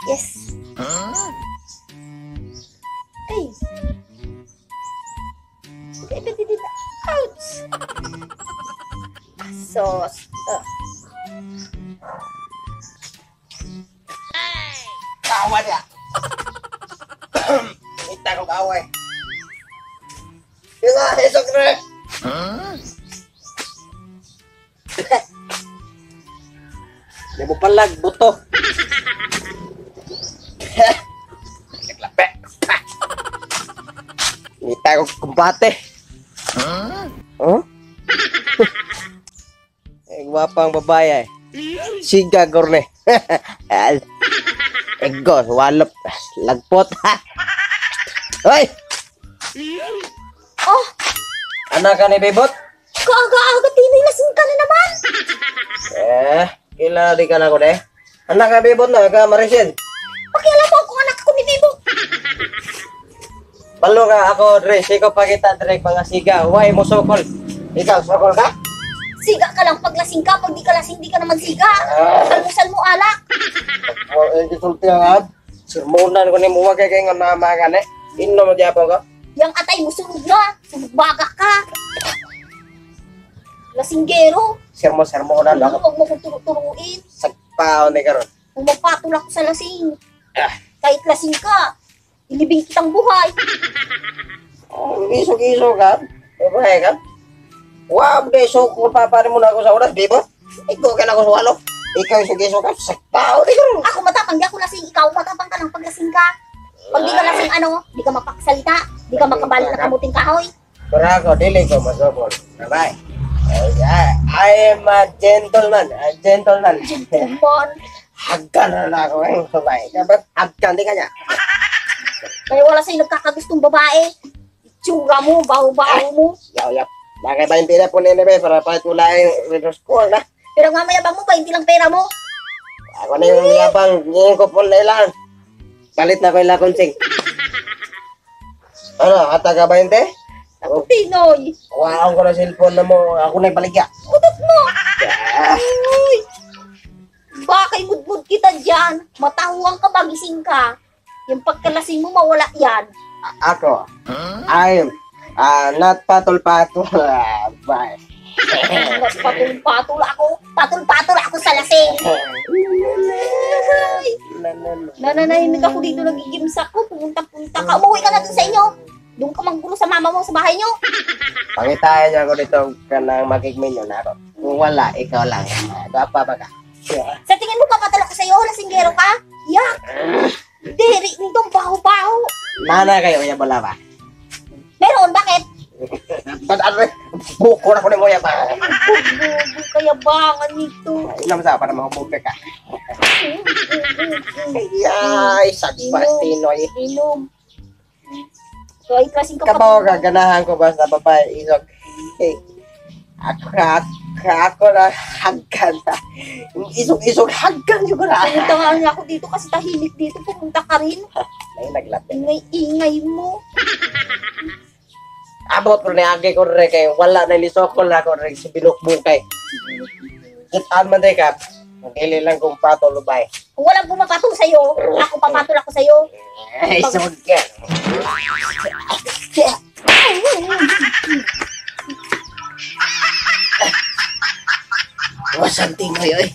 Yes. Ay. Hindi, hindi, hindi. Ouch! Sos. Kawa niya. Ita ko kawa eh. Sila, isok na. Di mo palag, buto. Naglape. Ngita ko kumbate. Huh? Eh, gwapang babae eh. Siga, gorne. Ego, walop, lagpot. Hoy! Oh! Anak ka ni Bebot? Kaaga-aga, Tinoy, lasing ka na naman! Eh, kila di ka na ko de. Anak ka Bebot na, ka Marisin. Pakialam mo ako, anak ko ni Bebot. Balo ka ako, Dre. Siko pa kita, Dre, mga siga. Why mo sokol? Ikaw, sokol ka? Siga ka lang pag lasing ka. Pag di ka lasing, di ka naman siga. Almusal mo alak. Well, gisulti ang ad. Sermonan ko ni mo, wag kay nga nama ka ni. Inom mo diapon ko. Yang atay mo, sunog na. Sunog baga ka. Lasinggero. Sermo-sermonan Ano, ako. huwag mo kong turo-turuin. Sagpaon ni karon. Kung magpatol ako sa lasing. Kahit lasing ka, ilibing kitang buhay. Oh, iso-iso ka. Babae ka. Wow, de sukol pa pa mo na ako sa oras, di ba? Ikaw ka na ako sa walo. Ikaw iso-iso ka. Sagpaon ni karon. Ako matapang, di ako lasing. Ikaw matapang ka lang pag lasing ka. Pag di ka lasing, ano, di ka mapaksalita. Di ka makabalik na kamuting kahoy. Pero ako, dili ko masukol. Bye-bye. I am a gentleman. A gentleman. Gentleman. Hagkan na ako eh. Babae. Dapat hagkan di kanya. Kaya wala sa'yo nagkakagustong babae. Itsura mo, baho-baho mo. Yaw, yaw. Bakit ba hindi na po nini para patulain yung score na? Pero nga mayabang mo ba, hindi lang pera mo? Ako na yung yabang. Ngayon ko po na ilang. Palit na ko ilang konsing. Ano, ata ka ba hindi? Ako, Pinoy. Kuhaan ko na cellphone na mo. Ako na ibaligya. Utot mo! Uy! Baka imudmud kita dyan. Matahuan ka, magising ka. Yung pagkalasing mo, mawala yan. Ako, I'm not patol-patol. Bye. Mas patol-patol ako. Patol-patol ako sa lasing. Ay! Nananahimik ako dito, nagigimsak ko. Pumunta-punta ka. Umuwi ka na dun sa inyo. Doon ka manggulo sa mama mo sa bahay nyo. Pangitain niya ako dito ka ng magigminyo na ako. Kung wala, ikaw lang. Gapa ba ka? Sa tingin mo, papatalo ko sa'yo? Lasinggero ka? Yak! Diri nitong baho-baho. Nana kayo, kaya wala ba? Meron, bakit? Ba't ano? Buko na ko ni Moya ba? Bubo, kayabangan nito. Inom sa para mahubog ka. Ay, sagpas, Tinoy. Inom. So, ay, klaseng kapatid. Kabaw ka, ganahan ko basta babae, isog. Hey, ako na hagkan na. Isog-isog, hagkan yun ko na. Pumunta nga ako dito kasi tahimik dito. Pumunta ka rin. Ay, naglapit. Ingay-ingay mo. Abot ko ni Agi ko rin kayo. Wala na nisokol na ako rin si Binukbukay. Kitaan man tayo ka. Magili lang kung patol bay. Kung walang pumapatol sa'yo, ako papatol ako sa'yo. Ay, isog ka. Wasan tingoy, oy.